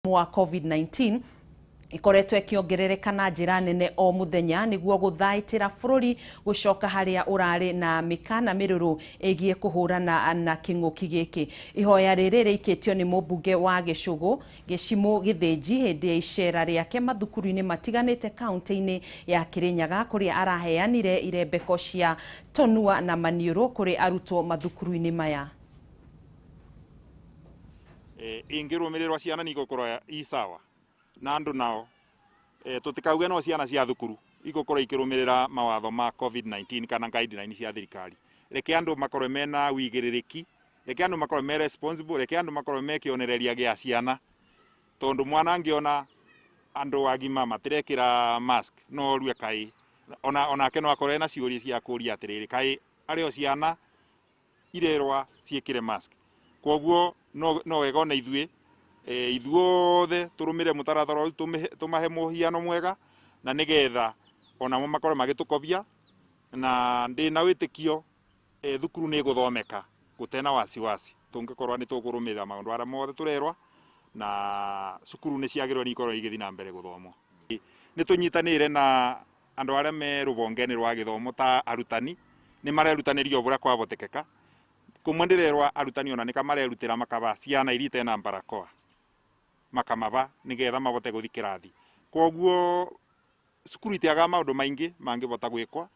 Wa COVID-19 ikoretwo ĩkĩongerereka na njĩra nene o mũthenya nĩguo gũthaitĩra bũrũri gũcoka harĩa ũrarĩ na mĩkana mĩrũrũ ĩgiĩ kũhũrana na kĩng'ũki gĩkĩ. Ihoya rĩrĩ rĩikĩtio nĩ mũmbunge wa Gĩcũgũ Gĩcimũ Gĩthĩnji hĩndĩ ya icera rĩake mathukuru-inĩ matiganĩte kaunti-inĩ ya Kĩrĩnyaga kũrĩa araheanire irembeko cia tũnua na maniũrũ kũrĩ arutwo mathukuru-inĩ maya. Ingĩrũmĩrĩrwo ciana nĩ igũkorwo i sawa na andũ nao tũtikauge no ciana cia thukuru igũkorwo ikĩrũmĩrĩra mawatho ma COVID-19 kana guideline cia thirikari. Reke andũ makorwo mena wĩigĩrĩrĩki, reke andũ makorwo me responsible, reke andũ makorwo me kĩonereria gĩa ciana, tondũ mwana angĩona andũ agima matirekĩra mask no orue kaĩ onake no akorwo ena ciũria cia kũria atĩrĩrĩ, kaĩ arĩ o ciana irerwa ciĩkĩre mask. Koguo no wega ona ithuĩ ithuothe tũrũmĩre mũtaratara ũyũ, tũmahe mũhiano mwega na nĩgetha onamo makorwo magĩtũkobia, na ndĩna wĩtĩkio thukuru nĩ ĩgũthomeka gũtena wasiwasi tũngĩkorwo nĩ tũkũrũmĩrĩra maũndũ marĩa mothe tũrerwa, na cukuru nĩ ciagĩrĩirwo nĩ ikorwo igĩthiĩ na mbere gũthomwo. Nĩ tũnyitanĩire na andũ arĩa me rũhonge-inĩ rwa gĩthomo ta arutani, nĩ marerutanĩria o ũrĩa kwahotekeka. Kũmwe ndĩrerwa arutani ona nĩka marerutĩra makaba ciana iria itena barakoa makamaba nĩgetha mahote gũthiĩ kĩrathi. Koguo cukuru itiagaga maũndũ maingĩ mangĩhota gwĩkwa,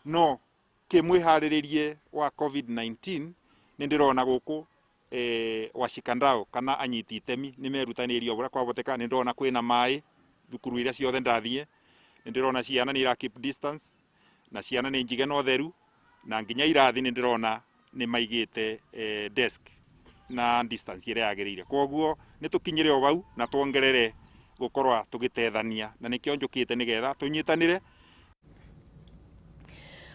no kĩmwĩharĩrĩrie wa COVID-19 nĩ ndĩrona gũkũ washikandao kana anyiti itemi nĩ merutanĩirie o ũrĩa kwahoteka. Nĩ ndĩrona kwĩna maĩ thukuru iria ciothe ndathiĩ, nĩ ndĩrona ciana nĩ ira keep distance na ciana nĩ njige na ũtheru, na nginya irathi nĩ ndĩrona nĩ maigĩte desk na distance ĩrĩa yagĩrĩire. Koguo nĩ tũkinyĩre o hau na tuongerere gũkorwo tũgĩtethania, na nĩkĩo njũkĩte nĩgetha tũnyitanĩre.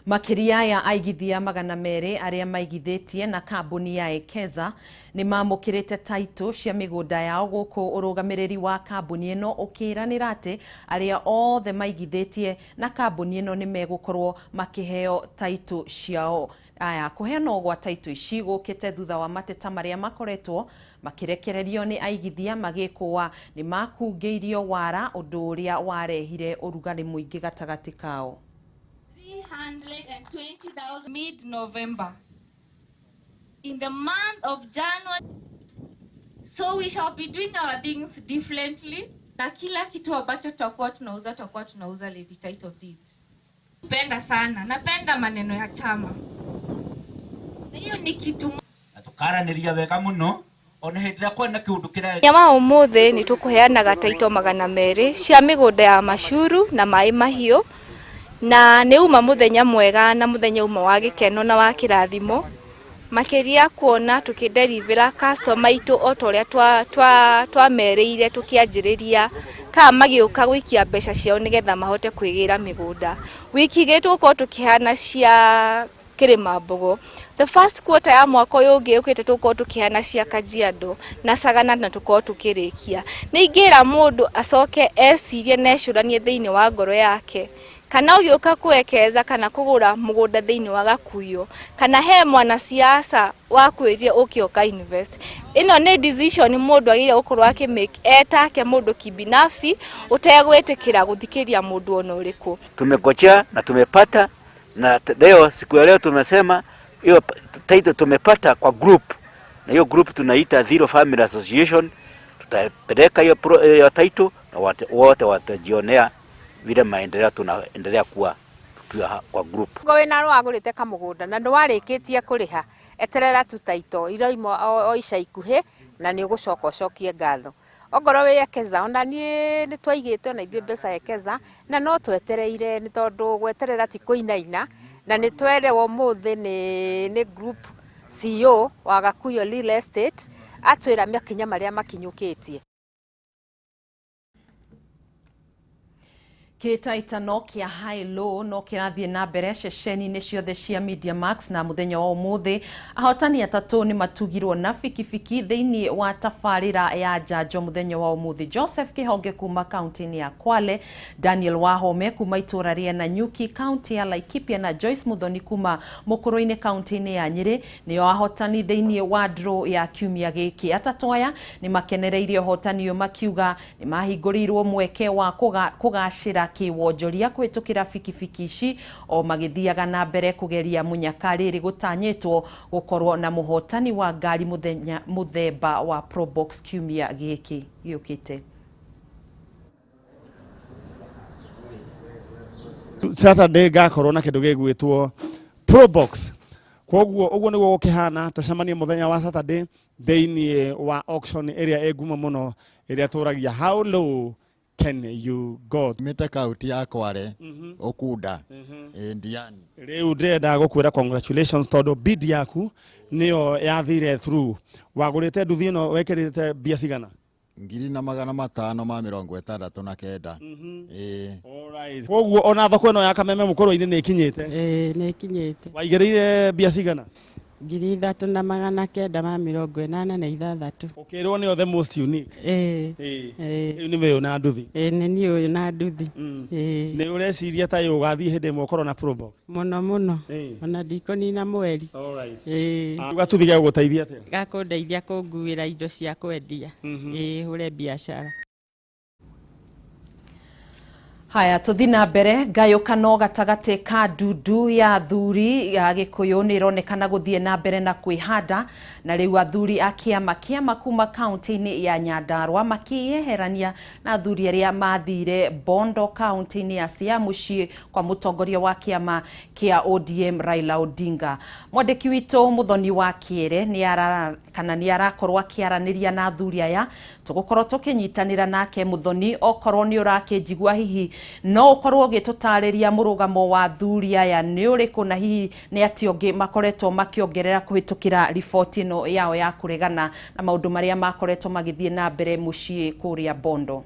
Makĩria ya aigithia 200 arĩa maigithĩtie na kambuni ya Ekeza nĩ mamũkĩrĩte taitũ cia mĩgũnda yao gũkũ ũrũgamĩrĩri wa kambuni ĩno ũkĩranĩra atĩ arĩa othe maigithĩtie na kambuni ĩno nĩ megũkorwo makĩheo taitũ ciao. Aya kũheanwo gwa taitũ ici gũkĩte thutha wa mateta marĩa makoretwo makĩrekererio nĩ aigithia magĩkũa nĩ makungĩirio wara, ũndũ ũrĩa warehire ũrugarĩ mũingĩ gatagatĩ kao. 320,000 mid-November. In the month of January, so we shall be doing our things differently. Na kila kitu ambacho tutakuwa tunauza, tutakuwa tunauza Lady Title Deed. Napenda sana, napenda maneno ya chama. Na hiyo ni kitu na tukaranĩria wega mũno ona hĩndĩ ĩrĩa kwĩna kĩũndũ kĩrĩa Nyama ũmũthĩ nĩ tũkũheanaga taito 200 cia mĩgũnda ya macuru na maĩ mahiũ, na nĩ uma mũthenya mwega na mũthenya uma wa gĩkeno na wa kĩrathimo, makĩria kuona tũkĩderivĩra customer aitũ o ta ũrĩa twamerĩire tũkĩanjĩrĩria kana magĩũka gũikia mbeca ciao nĩgetha mahote kwĩgĩra mĩgũnda. Wiki igĩrĩ tũgũkorwo tũkĩheana cia Kĩrĩmambogo. The first quarter ya mwaka ũyũ ũngĩ ũkĩte tũgũkorwo tũkĩheana cia Kajiado na Sagana na tũkorwo tũkĩrĩkia. Nĩ ingĩra mũndũ acoke ecirie na ecũranie thĩinĩ wa ngoro yake kana ũgĩũka kuwekeza kana kũgũra mũgũnda thĩinĩ wa Gakuyo kana he mwanasiasa wakwĩrire ũke ũka invest. Ĩno nĩ decision mũndũ agĩrĩire gũkorwo akĩmake etake mũndũ kibinafsi ũtegwĩtĩkĩra gũthikĩria mũndũ ona ũrĩkũ. Tumegojea na tumepata, na leo siku ya leo tumesema hiyo title tumepata kwa group, na hiyo group tunaita Zero Family Association. Tutapeleka hiyo title na wote watajionea vile maendeleo tunaendelea kuwa tukiwa kwa group. Ngo wina rwagurite kamugunda na ndwarikitie kuriha, eterera tu title iroima o ica ikuhi na ni ugucoka ucokie ngatho. Ongorwo wi Ekeza ona nie ni twaigite ona ithuĩ mbeca Ekeza na no twetereire ni tondu gweterera ti kuinaina, na ni twerewo umuthi ni group CEO wa Gakuyo Real Estate atwira makinya maria makinyukitie. Kĩhĩtahĩtano kĩa high low no kĩrathiĩ na mbere ceceni-inĩ ciothe cia Media Max, na mũthenya wa ũmũthĩ ahotani atatũ nĩ matugirwo na bikibiki thĩinĩ wa tabarĩra ya njanjo mũthenya wa ũmũthĩ. Joseph Kĩhonge kuma kaunti-inĩ ya Kwale, Daniel Wahome kuma itũra rĩa Nanyuki kaunti ya Laikipia na Joyce Muthoni kuma Mũkũrũ-inĩ kaunti-inĩ ya Nyĩrĩ nĩo ahotani thĩinĩ wa draw ya kiumia gĩkĩ. Atatũ aya nĩ makenereirie ũhotani ũyũ makiuga nĩ mahingũrĩirwo mweke wa kũgacĩra kĩwonjoria kũhĩtũkĩra bikibiki ici o magĩthiaga na mbere kũgeria mũnyaka rĩrĩ gũtanyĩtwo gũkorwo na mũhotani wa ngari mũthenya mũthemba wa Probox kiumia gĩkĩ gĩũkĩte. Saturday ngakorwo na kindu gigwitwo Probox. Koguo uguo niguo gukihana, tucemanie muthenya wa Saturday thiini wa auction ĩrĩa ĩ ngumo mũno ĩrĩa tũragia how low can you go. Mite kaunti ya Kwale, Ukunda, Ndiani. Rĩu ndĩrenda gũkwĩra congratulations tondũ bid yaku nĩyo yathire through. Wagũrĩte nduthi ĩno wekĩrĩte mbia cigana? 1569. Alright. Koguo ona thoko ĩno ya Kameme Mũkũrũ-inĩ nĩ ĩkinyĩte? Ĩĩ nĩ ĩkinyĩte. Waigĩrĩire mbia cigana? 3986. Ũkĩrwo nĩyo the most unique. Ĩĩ. Rĩu nĩwe ũyũ na nduthi. Ĩĩ nĩ niĩ ũyũ na nduthi. Ĩĩ. Nĩ ũreciria ta ũgathiĩ hĩndĩ ĩmwe ũkorwo na Probox? Mũno mũno. Ona ndikũnina mweri. Alright. Ĩĩ. Gatuthi gegũgũteithia atĩa? Gakũndeithia kũnguĩra indo cia kwendia. Ĩĩ hũre biacara. Haya, tuthi na mbere. Ngayũkano gatagatĩ ka ndundu ya athuri ya Gĩkũyũ nĩ ĩronekana gũthiĩ na mbere na kwĩhanda, na rĩu athuri a kĩama kĩama kuma kaunti-inĩ ya Nyandarua makĩyeherania na athuri arĩa mathire Bondo kaunti-inĩ ya Siaya mũciĩ kwa mũtongoria wa kĩama kĩa ODM Raila Odinga. Mwandĩki witũ Muthoni wa Kĩere nĩ arakorwo akĩaranĩria na athuri aya, tũgũkorwo tũkĩnyitanĩra nake. Muthoni, okorwo nĩ ũrakĩnjigua hihi no ũkorwo ũgĩtũtarĩria mũrũgamo wa athuri aya nĩ ũrĩkũ, na hihi nĩ atĩa ũngĩ makoretwo makĩongerera kũhĩtũkĩra riboti ĩno yao ya kũregana na maũndũ marĩa makoretwo magĩthiĩ na mbere mũciĩ kũrĩa Bondo.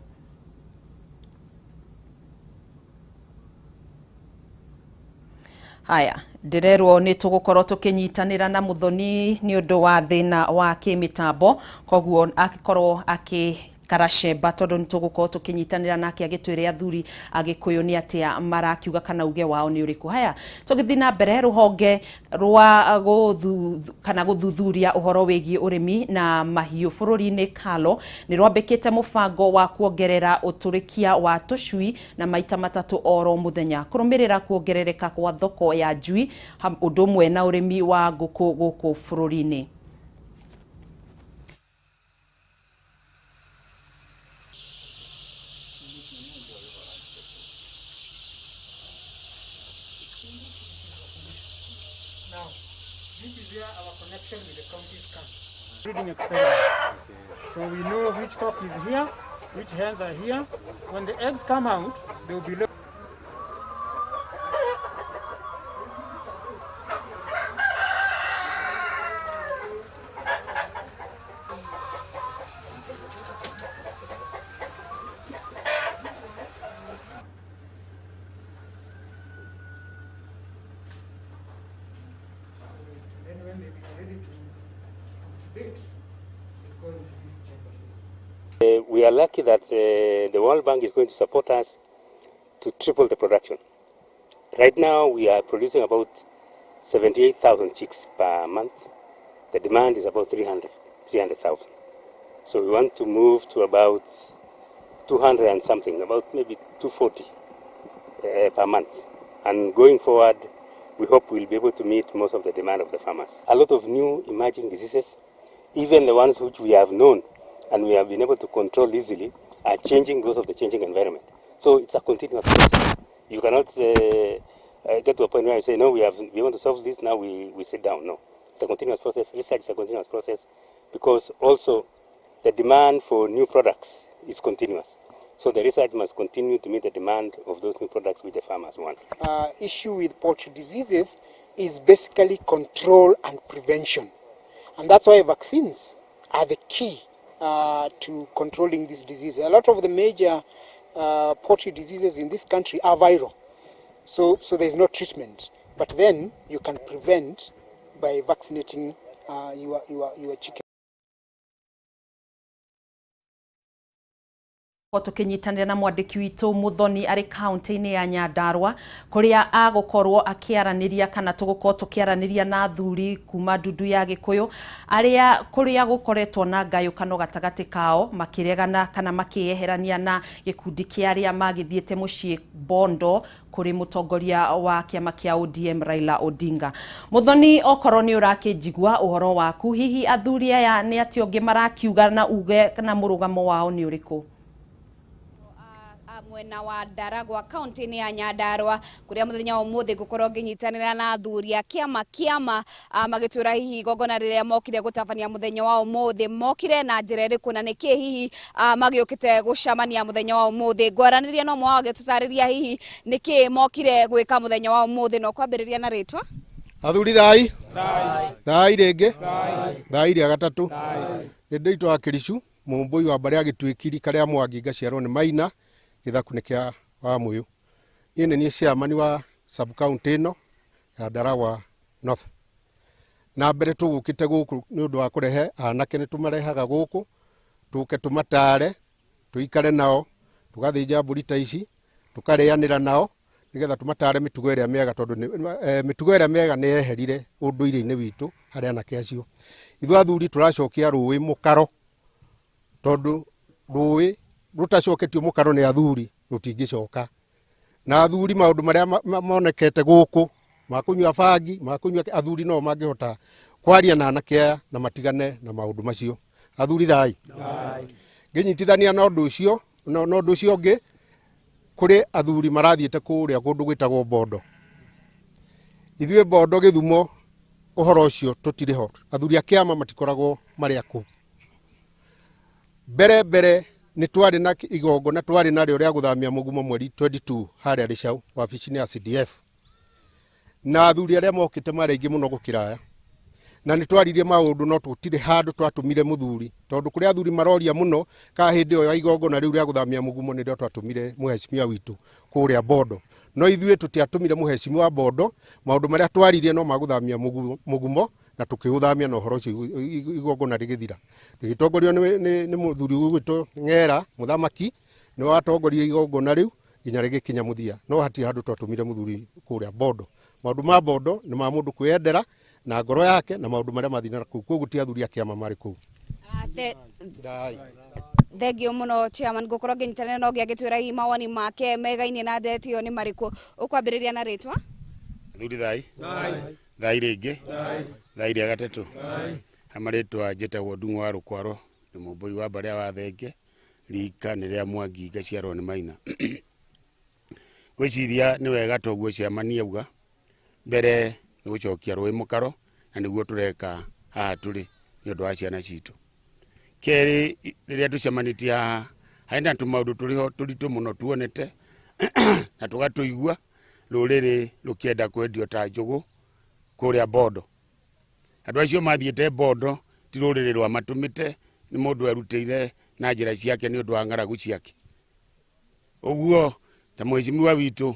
Haya, ndĩrerwo nĩ tũgũkorwo tũkĩnyitanĩra na Muthoni nĩ ũndũ wa thĩna wa kĩmĩtambo, koguo angĩkorwo akĩ karacemba tondũ nĩ tũgũkorwo tũkĩnyitanĩra nake agĩtwĩre athuri agĩkũyũ nĩ atĩa marakiuga kana uge wao nĩ ũrĩkũ. Haya, tũgĩthiĩ na mbere, rũhonge rwa kana gũthuthuria ũhoro wĩgiĩ ũrĩmi na mahiũ bũrũri-inĩ KALRO nĩ rwambĩkĩte mũbango wa kuongerera ũtũrĩkia wa tũcui na maita matatũ oro mũthenya kũrũmĩrĩra kuongerereka kwa thoko ya njui ũndũ ũmwe na ũrĩmi wa ngũkũ gũkũ bũrũri-inĩ. Breeding experiment. So we know which cock is here, which hens are here. When the eggs come out, they will be then when they be ready to incubate, they go into this chamber here. We are lucky that the World Bank is going to support us to triple the production. Right now we are producing about 78,000 chicks per month. The demand is about 300,000. So we want to move to about 200 and something, about maybe 240 per month. And going forward, we hope we'll be able to meet most of the demand of the farmers. A lot of new emerging diseases, even the ones which we have known and we have been able to control easily, are changing because of the changing environment. So it's a continuous process. You cannot get to a point where you say, no, we want to solve this, now we sit down. No, it's a continuous process. Research is a continuous process because also the demand for new products is continuous. So the research must continue to meet the demand of those new products which the farmers want. Issue with poultry diseases is basically control and prevention. And that's why vaccines are the key to controlling this disease. A lot of the major poultry diseases in this country are viral. So there is no treatment. But then you can prevent by vaccinating your chicken. Tukinyitanira na mwandiki witu Muthoni ari kaunti-ini ya Nyandarua kuria agukorwo akiaraniria kana tugukorwo tukiaraniria na athuri kuma ndundu ya Gikuyu aria kuria gukoretwo na ngayukano gatagati kao makiregana kana makiyeherania na gikundi kia aria magithiete mucii Bondo kuri mutongoria wa kiama kia ODM Raila Odinga. Muthoni, okorwo ni urakijigua uhoro waku, hihi athuri aya ni ati ongi marakiuga na uge kana murugamo wao ni uriku? Mwena wa Ndaragwa kaunti-inĩ ya Nyandarua kuria muthenya wa umuthi ngukorwo nginyitanĩra na athuri a kiama magĩtwĩra hihi igongona rĩrĩa mokire gũtabania muthenya wa umuthi mokire na njĩra ĩrĩkũ na nĩkĩ hihi magĩũkĩte gũcamania muthenya wa umuthi. Ngwaranĩria no ũmwe wao agĩtũtarĩria hihi nĩkĩ mokire gwĩka muthenya wa umuthi, no kwambĩrĩria na rĩtwa. Athuri thai thai rĩngĩ thai rĩa gatatũ. Nĩ ndĩitwo Akĩricu mũmbũi wa mbarĩ ya Gĩtuĩkiri karĩa Mwangi ngaciarwo nĩ Maina gĩthaku nĩ kĩa wa Muyu. Niĩ nĩ niĩ chairman wa sub county ĩno ya Ndaragwa North. Na mbere tũgũkĩte gũkũ nĩ ũndũ wa kũrehe anake, nĩ tũmarehaga gũkũ tũke tũmatare tũikare nao tũgathĩnja mbũri ta ici tũkarĩanĩra nao nĩgetha tũmatare mĩtugo ĩrĩa mĩega, tondũ mĩtugo ĩrĩa mĩega nĩ yeherire ũndũire-inĩ witũ harĩ anake acio. Ithuĩ athuri tũracokia rũĩ mũkaro, tondũ rũĩ rutacoketio mukaro ni athuri rutingicoka. Na athuri maundu maria monekete guku makunyua bangi makunyua, athuri no mangihota kwaria na anake aya na matigane na maundu macio. Athuri thai nginyitithania na undu ucio na undu ucio ungi, kuri athuri marathiete kuria kundu gwitagwo Bondo. Ithuĩ Bondo Gĩthumo uhoro ucio tutiri ho, athuri a kiama matikoragwo mari aku. Mbere mbere nĩ twarĩ na igongona twarĩ narĩo rĩa gũthamia mũgumo mweri 22 harĩa Rĩcau wabici-inĩ ya CDF, na athuri arĩa mokĩte marĩ aingĩ mũno gũkĩra aya, na nĩ twaririe maũndũ no tũtirĩ handũ twatũmire mũthuri, tondũ kũrĩa athuri maroria mũno ka hĩndĩ ĩyo ya igongona rĩu rĩa gũthamia mũgumo nĩrĩo twatũmire mũhecimiwa witũ kũrĩa Bondo. No ithuĩ tũtiatũmire mũhecimiwa Bondo, maũndũ marĩa twaririe no ma gũthamia mũgumo na tukiuthamia na uhoro ucio igongona rigithira. Rigitongorio ni muthuri gwitwo Ng'era muthamaki ni watongoririe igongona riu nginya rigikinya muthia, no hatirĩ handũ twatumire muthuri kuria Bondo. Maundu ma Bondo ni ma mundu kwiyendera na ngoro yake na maundu maria mathina kuu, koguo ti athuri a kiama mari kuu. Thengio muno chairman, ngukorwo nginyitanĩra na ũngĩ agĩtwĩra hihi mawoni make megaine na ndeti ĩyo nĩ marĩkũ. Ũkwambĩrĩria na rĩtwa. Athuri thai thai rĩngĩ thai rĩa gatatũ. Amarĩtwa njĩtagwo Ndung'u wa Rũkwaro, nĩ mũmbũi wa mbarĩ ya Wathenge, rika nĩ rĩa Mwangi ngaciarwo nĩ Maina. Ngwĩciria nĩ wega toguo chairman auga, mbere nĩ gũcokia rũĩ mũkaro na nĩguo tũreka haha tũrĩ nĩ ũndũ wa ciana citũ. Kerĩ, rĩrĩa tũcemanĩtie haha harĩ na tũmaũndũ tũrĩho tũritũ mũno tuonete na tũgatũigua rũrĩrĩ rũkĩenda kwendio ta njũgũ kũrĩa Bondo. Andũ acio mathiĩte Bondo ti rũrĩrĩ rwamatũmĩte, nĩ mũndũ erutĩire na njĩra ciake nĩ ũndũ wa ng'aragu ciake. Ũguo ta mũhecimiwa witũ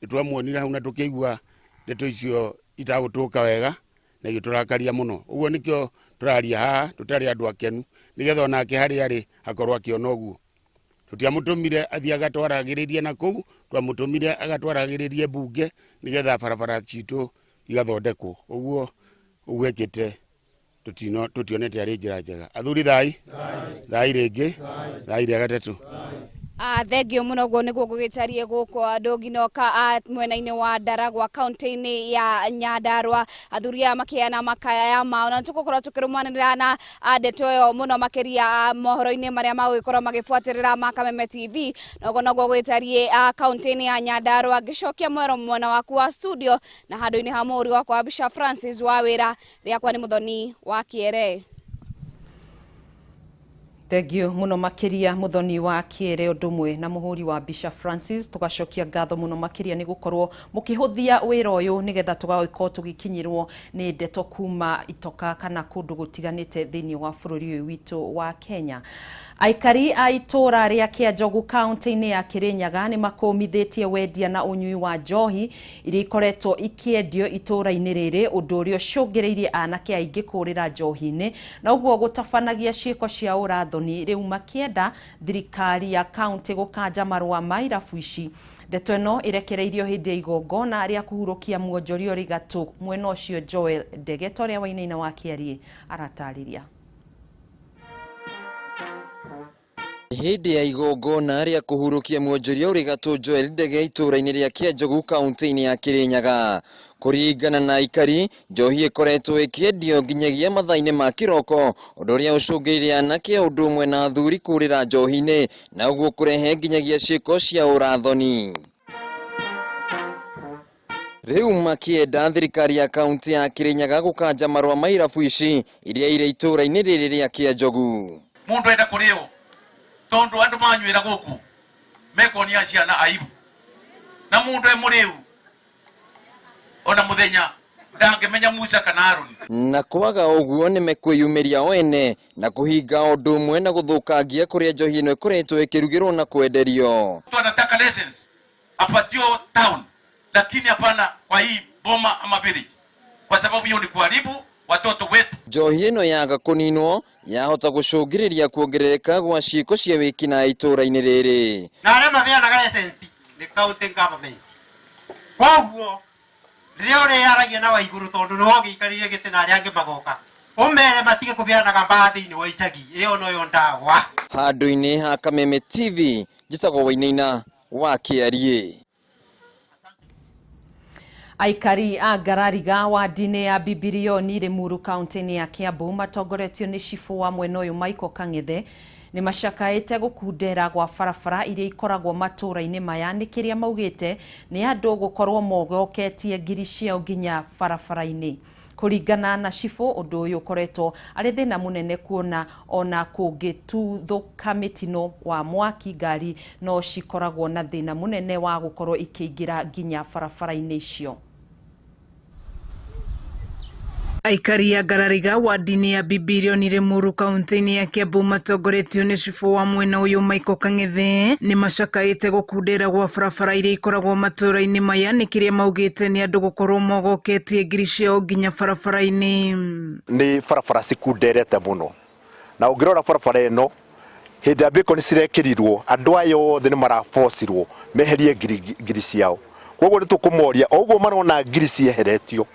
nĩ twamuonire hau na tũkĩigua ndeto icio itagũtũka wega na igĩtũrakaria mũno. Ũguo nĩkĩo tũraria haha tũtarĩ andũ akenu, nĩgetha onake harĩa arĩ akorwo akĩona ũguo. Tũtiamũtũmire athiĩ agatwaragĩrĩrie na kũu, twamũtũmire agatwaragĩrĩrie mbunge nĩgetha barabara citũ igathondekwo. Ũguo ũguo ekĩte tũtionete arĩ njĩra njega. Athuri thai thai rĩngĩ thai rĩa gatatũ. Thengio muno guo niguo gugitarie guku andu nginoka mwena-ini wa Ndaragwa kaunti-ini ya Nyandarua, athuri aya makiana makaya mao na tugukorwo tukirumanirira na ndeto ĩyo muno makiria mohoro-ini maria magũgĩkorwo magĩbuatĩrĩra ma Kameme TV. Noguo noguo gũgĩtariĩ kaunti-inĩ ya Nyandarua. Ngĩcokia mwero mwena waku wa studio na handũ-inĩ ha mũhũri wakwa wa mbica Francis Wawĩra, rĩakwa nĩ Mũthoni wa Kĩere. Thengiũ mũno makĩria Muthoni wa Kĩere ũndũ ũmwe na mũhũri wa mbica Francis. Tũgacokia ngatho mũno makĩria nĩ gũkorwo mũkĩhũthia wĩra ũyũ nĩgetha tũgagĩkorwo tũgĩkinyĩrwo nĩ ndeto kuma itoka kana kũndũ gũtiganĩte thĩinĩ wa bũrũri ũyũ witũ wa Kenya. Aikari a itũra rĩa Kĩanjogu kaunti-inĩ ya Kĩrĩnyaga nĩ makũmithĩtie wendia na ũnyui wa njohi iria ikoretwo ikĩendio itũra-inĩ rĩrĩ, ũndũ ũrĩa ũcũngĩrĩirie anake aingĩ kũrĩra njohi-inĩ na ũguo gũtabanagia ciĩko cia ũrathoni, rĩu makĩenda thirikari ya kaunti gũkanja marũa ma irabu ici. Ndeto ĩno ĩrekereirio hĩndĩ ya igongona rĩa kũhurũkia mwonjoria ũrĩ gatũ mwena ũcio Joel Ndege ta ũrĩa Wainaina wa Kĩariĩ aratarĩria. Hĩndĩ ya igongona rĩa kũhurũkia mwonjoria ũrĩ gatũ Joel Ndege itũra-inĩ rĩa Kĩanjogu kaunti-inĩ ya Kĩrĩnyaga. Kũringana na aikari, njohi ĩkoretwo ĩkĩendio nginyagia mathaa-inĩ ma kĩroko, ũndũ ũrĩa ũcũngĩrĩirie anake o ũndũ ũmwe na athuri kũrĩra njohi-inĩ na ũguo kũrehe nginyagia ciĩko cia ũrathoni. Rĩu makĩenda thirikari ya kaunti ya Kĩrĩnyaga gũkanja marũa ma irabu ici iria irĩ itũra-inĩ rĩrĩ rĩa Kĩanjogu. Mũndũ enda kũrĩo tondu andu manywira guku mekonia ciana aibu, na mundu e muriu ona muthenya ndangimenya Musa kana Haruni. Na kwaga ũguo nĩ mekwĩyumĩria o ene na kũhinga ũndũ ũmwe na gũthũkangia kũrĩa njohi ĩno ĩkoretwo ĩkĩrugĩrwo na kwenderio. Mtu anataka license apatio town, lakini hapana kwa hii boma ama village, kwa sababu hiyo ni kuharibu watoto wetu. Njohi ĩno yaga kũninwo yahota gũcũngĩrĩria kuongerereka gwa ciĩko cia wĩkinaĩ itũra-inĩ rĩrĩ. Na arĩa maheanaga license nĩ county government. Koguo rĩrĩa ũrĩaragia na Waigũrũ tondũ nĩwe ũgĩikarĩire gĩtĩ na arĩa angĩ magoka, ũmere matige kũheanaga mbaa thĩinĩ wa icagi, ĩyo noyo ndawa. Handũ-inĩ ha Kameme TV, njĩtagwo Wainaina wa Kĩariĩ. Aikari a Ngarariga wadi-inĩ ya Bibirioni Limuru kaunti-inĩ ya Kiambu matongoretio nĩ cibũ wa mwena ũyũ Michael Kang'ethe nĩ macakaĩte gũkundera gwa barabara iria ikoragwo matũra-inĩ maya nĩ kĩrĩa maugĩte nĩ andũ gũkorwo mogoketie ngiri ciao nginya barabara-inĩ. Kũringana na cibũ, ũndũ ũyũ ũkoretwo arĩ thĩna mũnene kuona ona kũngĩtuthũka mĩtino wa mwaki ngari no cikoragwo na thĩna mũnene wa gũkorwo ikĩingĩra nginya barabara-inĩ icio. Aikari a Ngarariga wadi-inĩ ya Bibirioni Limuru kaunti-inĩ ya Kiambu matongoretio nĩ cibũ wa mwena ũyũ Michael Kang'ethe nĩ macakaĩte gũkundera gwa barabara iria ikoragwo matũra-inĩ maya nĩ kĩrĩa maugĩte nĩ andũ gũkorwo mogoketie ngiri ciao nginya barabara-inĩ. Nĩ barabara cikunderete mũno, na ũngĩrora barabara ĩno hĩndĩ ya bacon cirekĩrirwo andũ aya othe nĩ marabocirwo meherie ngiri ciao. Koguo nĩ tũkũmoria o ũguo marona ngiri cieheretio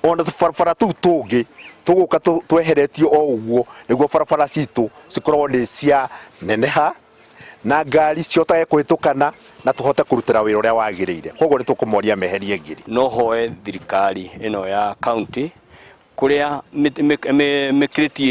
ona tũbarabara tũu tũngĩ tũgũka tweheretio o ũguo nĩguo barabara citũ cikorwo nĩ cia neneha na ngari cihotage kũhĩtũkana na tũhote kũrutĩra wĩra ũrĩa wagĩrĩire. Koguo nĩ tũkũmoria meherie ngiri. No hoe thirikari ĩno ya county kũrĩa mĩkĩrĩti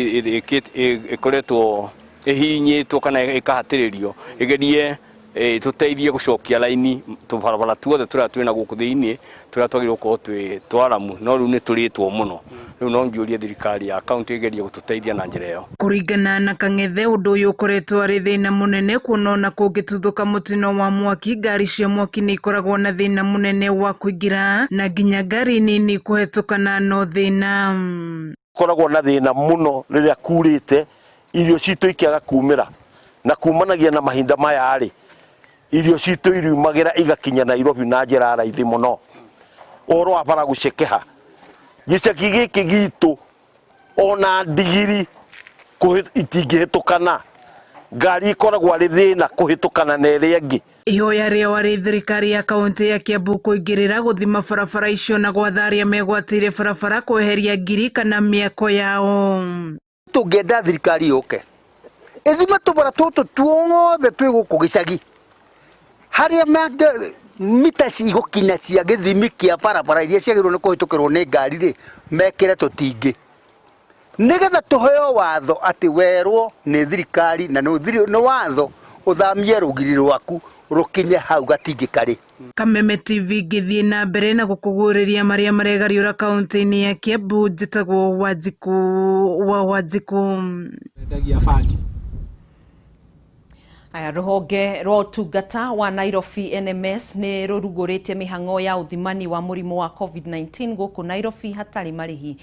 ĩkoretwo ĩhihinyĩtwo kana ĩkahatĩrĩrio ĩgerie tũteithie gũcokia raini tũbarabara tuothe tũrĩa twĩna gũkũ thĩinĩ tũrĩa twagĩrĩirwo gũkorwo twĩ twaramu, no rĩu nĩ tũrĩtwo mũno. Rĩu no njũrie thirikari ya county ĩgerie gũtũteithia na njĩra ĩyo. Kũringana na Kang'ethe, ũndũ ũyũ ũkoretwo arĩ thĩna mũnene kuona ona kũngĩtuthũka mũtino wa mwaki ngari cia mwaki nĩ ikoragwo na thĩna mũnene wa kũingĩra na nginya ngari nini kũhetũkana no thĩna. Koragwo na thĩna mũno rĩrĩa kurĩte irio citũ ikĩaga kumĩra, na kumanagia na mahinda maya rĩ irio citũ iriumagĩra igakinya Nairobi na njĩra raithi mũno. Ũhoro wa bara gũcekeha gĩcagi gĩkĩ gitũ ona ndigiri itingĩhĩtũkana, ngari ikoragwo arĩ thĩna kũhĩtũkana na ĩrĩa ĩngĩ. Ihoya rĩao arĩ thirikari ya kaunti ya Kiambu kũingĩrĩra gũthima barabara icio na gwatha arĩa megwatĩire barabara kweheria ngiri kana mĩako yao. Tũngĩenda thirikari yũke ĩthime tũbara tũtũ tuothe twĩ gũkũ gĩcagi harĩa mita cigũkinya cia gĩthimi kĩa barabara iria ciagĩrĩirwo nĩ kũhĩtũkĩrwo nĩ ngari rĩ, mekĩre tũtingĩ nĩgetha tũheo watho atĩ werwo nĩ thirikari na nĩ watho ũthamie rũgiri rwaku rũkinye hau gatingĩ karĩ. Kameme TV ngĩthiĩ na mbere na gũkũguũrĩria marĩa maregariũra kaunti-inĩ ya Kiambu. Njĩtagwo Wanjikũ wa Wanjikũ. Endagia bangi. Aya, rũhonge rwa ũtungata wa Nairobi NMS nĩ rũrugũrĩtie mĩhang'o ya ũthimani wa mũrimũ wa COVID-19 gũkũ Nairobi hatarĩ marĩhi.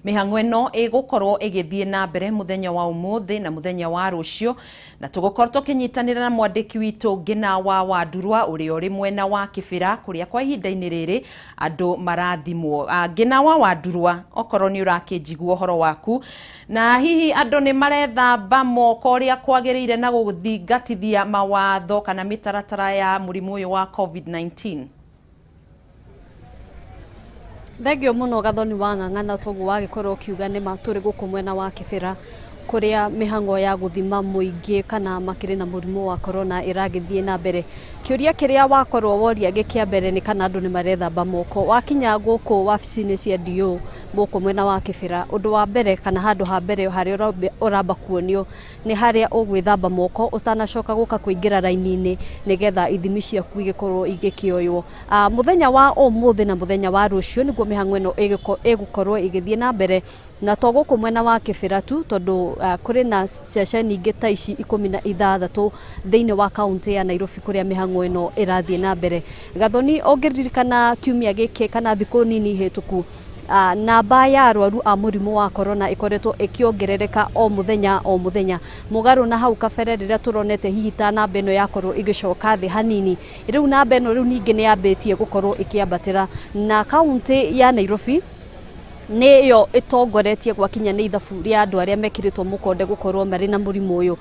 Mĩhang'o ĩno ĩgũkorwo ĩgĩthiĩ na mbere mũthenya wa ũmũthĩ na mũthenya wa rũciũ, na tũgũkorwo tũkĩnyitanĩra na mwandĩki witũ Ngĩna wa Wandurwa ũrĩa ũrĩ mwena wa Kĩbĩra kũrĩa kwa ihinda-inĩ rĩrĩ andũ marathimwo. Ngĩna wa Wandurwa, okorwo nĩ ũrakĩnjigua ũhoro waku, na hihi andũ nĩ marethamba moko ũrĩa kwagĩrĩire na gũthingatithia mawatho kana mĩtaratara ya mũrimũ ũyũ wa COVID-19? Thengio muno Gathoni wa Ng'ang'a, na toguo wagĩkorwo ũkiuga nĩ ma tũrĩ gũkũ mwena wa Kĩbĩra kũrĩa mĩhang'o ya gũthima mũingĩ kana makĩrĩ na mũrimũ wa corona ĩragĩthiĩ na mbere. Kĩũria kĩrĩa wakorwo woria gĩkĩa mbere nĩ kana andũ nĩ marethamba moko. Wakinya gũkũ wabici-inĩ cia DO gũkũ mwena wa Kĩbĩra, ũndũ wa mbere kana handũ ha mbere harĩa ũramba kuonio nĩ harĩa ũgwĩthamba moko ũtanacoka gũka kũingĩra raini-inĩ nĩgetha ithimi ciaku igĩkorwo igĩkĩoywo. Mũthenya wa ũmũthĩ na mũthenya wa rũciũ nĩguo mĩhang'o ĩno ĩgũkorwo ĩgĩthiĩ na mbere, na to gũkũ mwena wa Kĩbĩra tu tondũ kũrĩ na ceceni ingĩ ta ici 16 thĩinĩ wa kaunti ya Nairobi kũrĩa mĩhang'o ĩno ĩrathiĩ na mbere. Gathoni, ũngĩririkana kiumia gĩkĩ kana thikũ nini hĩtũku, namba ya arwaru a mũrimũ wa corona ĩkoretwo ĩkĩongerereka o mũthenya o mũthenya, mũgarũ na hau kabere rĩrĩa tũronete hihi ta namba ĩno yakorwo ĩgĩcoka thĩ hanini. Rĩu namba ĩno rĩu ningĩ nĩ yambĩtie gũkorwo ĩkĩambatĩra, na kaunti ya Nairobi nĩyo ĩtongoretie gwakinya nĩ ithabu rĩa andũ arĩa mekĩrĩtwo mũkonde gũkorwo marĩ na mũrimũ ũyũ.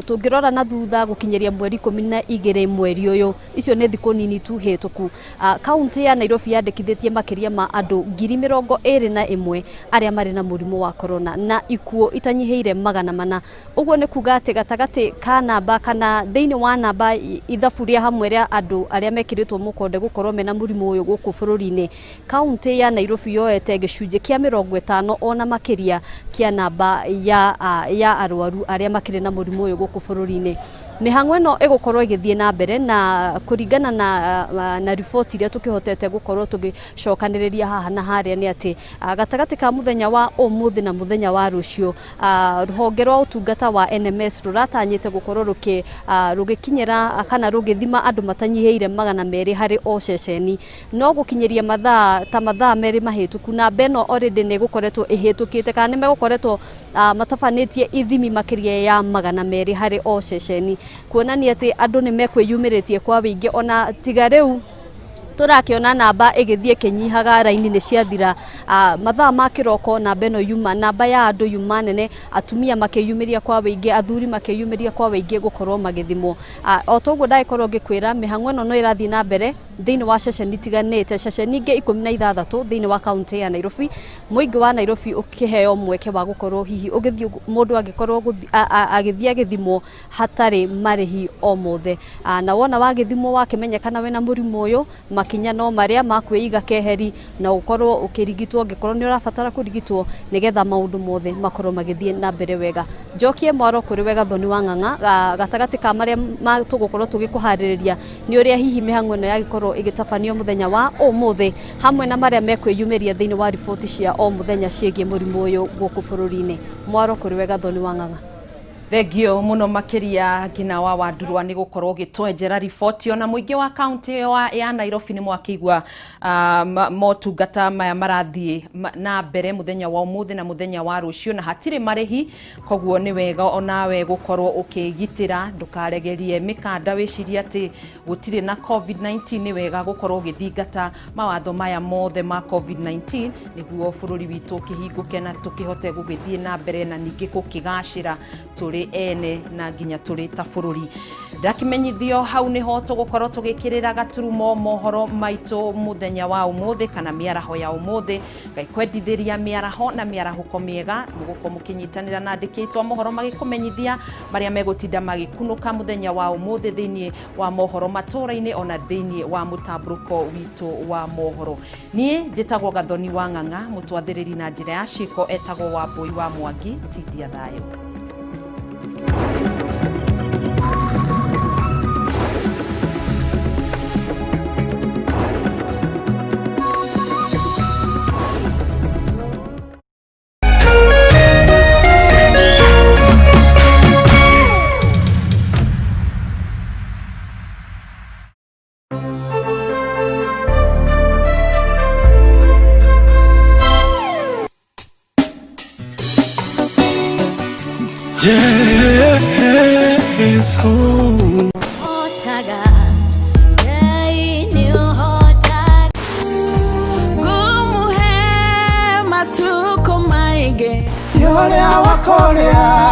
Tũngĩrora na thutha gũkinyĩria mweri 12 mweri ũyũ, icio nĩ thikũ nini tu hĩtũku, kaunti ya Nairobi yandĩkithĩtie makĩria ma andũ 21,000 arĩa marĩ na mũrimũ wa corona na ikuũ itanyihĩire 400. Ũguo nĩ kuga atĩ gatagatĩ ka namba kana thĩinĩ wa namba ithabu rĩa hamwe rĩa andũ arĩa mekĩrĩtwo mũkonde gũkorwo mena mũrimũ ũyũ gũkũ bũrũri-inĩ, kaunti ya Nairobi yoete gĩcunjĩ kĩa 50 ona makĩria kĩa namba ya arwaru arĩa makĩrĩ na mũrimũ ũyũ gũkũ bũrũri-inĩ. Mĩhang'o ĩno ĩgũkorwo ĩgĩthiĩ na mbere na kũringana na riboti iria tũkĩhotete gũkorwo tũgĩcokanĩrĩria haha na harĩa nĩ atĩ gatagatĩ ka mũthenya wa ũmũthĩ na mũthenya wa rũciũ, rũhonge rwa ũtungata wa NMS rũratanyĩte gũkorwo rũgĩkinyĩra kana rũgĩthima andũ matanyihĩire 200 harĩ o ceceni, no gũkinyĩria mathaa ta mathaa 2 mahĩtũku namba ĩno already nĩ ĩgũkoretwo ĩhĩtũkĩte kana nĩ megũkoretwo matabanĩtie ithimi makĩria ya 200 harĩ o ceceni, kuonania atĩ andũ nĩ mekwĩyumĩrĩtie kwa wĩingĩ. Ona tiga rĩu tũrakĩona namba ĩgĩthiĩ ĩkĩnyihaga, raini nĩ ciathira. Mathaa ma kĩroko namba ĩno yuma, namba ya andũ yuma nene, atumia makĩyumĩria kwa wĩingĩ, athuri makĩyumĩria kwa wĩingĩ gũkorwo magĩthimwo. O toguo ndagĩkorwo ngĩkwĩra, mĩhang'o ĩno no ĩrathiĩ na mbere thĩinĩ wa ceceni itiganĩte, ceceni ingĩ 16 thĩinĩ wa kaunti ya Nairobi, mũingĩ wa Nairobi ũkĩheo mweke wa gũkorwo hihi ũgĩthiĩ mũndũ angĩkorwo agĩthiĩ agĩthimwo hatarĩ marĩhi o mothe. Na wona wagĩthimwo wakĩmenyekana wĩna mũrimũ ũyũ, makinya no marĩa ma kwĩiga keheri na ũkorwo ũkĩrigitwo angĩkorwo nĩ ũrabatara kũrigitwo nĩgetha maũndũ mothe makorwo magĩthiĩ na mbere wega. Njokie mwaro kũrĩ we Gathoni wa Ng'ang'a, gatagatĩ ka marĩa tũgũkorwo tũgĩkũharĩrĩria nĩ ũrĩa hihi mĩhang'o ĩno yagĩkorwo ĩgĩtabanio mũthenya wa ũmũthĩ hamwe na marĩa mekwĩyumĩria thĩinĩ wa riboti cia o mũthenya ciĩgiĩ mũrimũ ũyũ gũkũ bũrũri-inĩ. Mwaro kũrĩ we Gathoni wa Ng'ang'a. Thengio muno makiria Ngina wa Wandurwa ni gukorwo gitwenjera riboti. Ona muingi wa kaunti ya Nairobi ni mwakigua motungata maya marathie na mbere muthenya wa umuthi na muthenya wa rucio na hatire marihi, koguo ni wega onawe gukorwo ukigitira ndukaregerie mikanda wicirie ati gutire na COVID-19. Ni wega gukorwo ugithingata mawatho maya mothe ma COVID-19 niguo bururi witu ukihinguke na tukihote gugithie na mbere na ningi gukigacira turi ene na nginya turi ta bururi. Ndakimenyithio hau niho tugukorwo tugikirira gaturumo mohoro maitu muthenya wa umuthi kana miaraho ya umuthi. Ngai kwendithiria miaraho na miarahuko miega mugukorwo mukinyitanira na andikitwa mohoro magikumenyithia maria megutinda magikunuka muthenya wa umuthi thiini wa mohoro matura-ini ona thiini wa mutamburuko witu wa mohoro. Nie njitagwo Gathoni wa Ng'ang'a, mutwathiriri na njira ya ciko etagwo Wambui wa Mwangi. Tindia thayo. Jesu. Hotaga, Ngai nĩũhotaga. Ngũmũhe matukũ maingĩ. Ũrĩa wakũrĩa.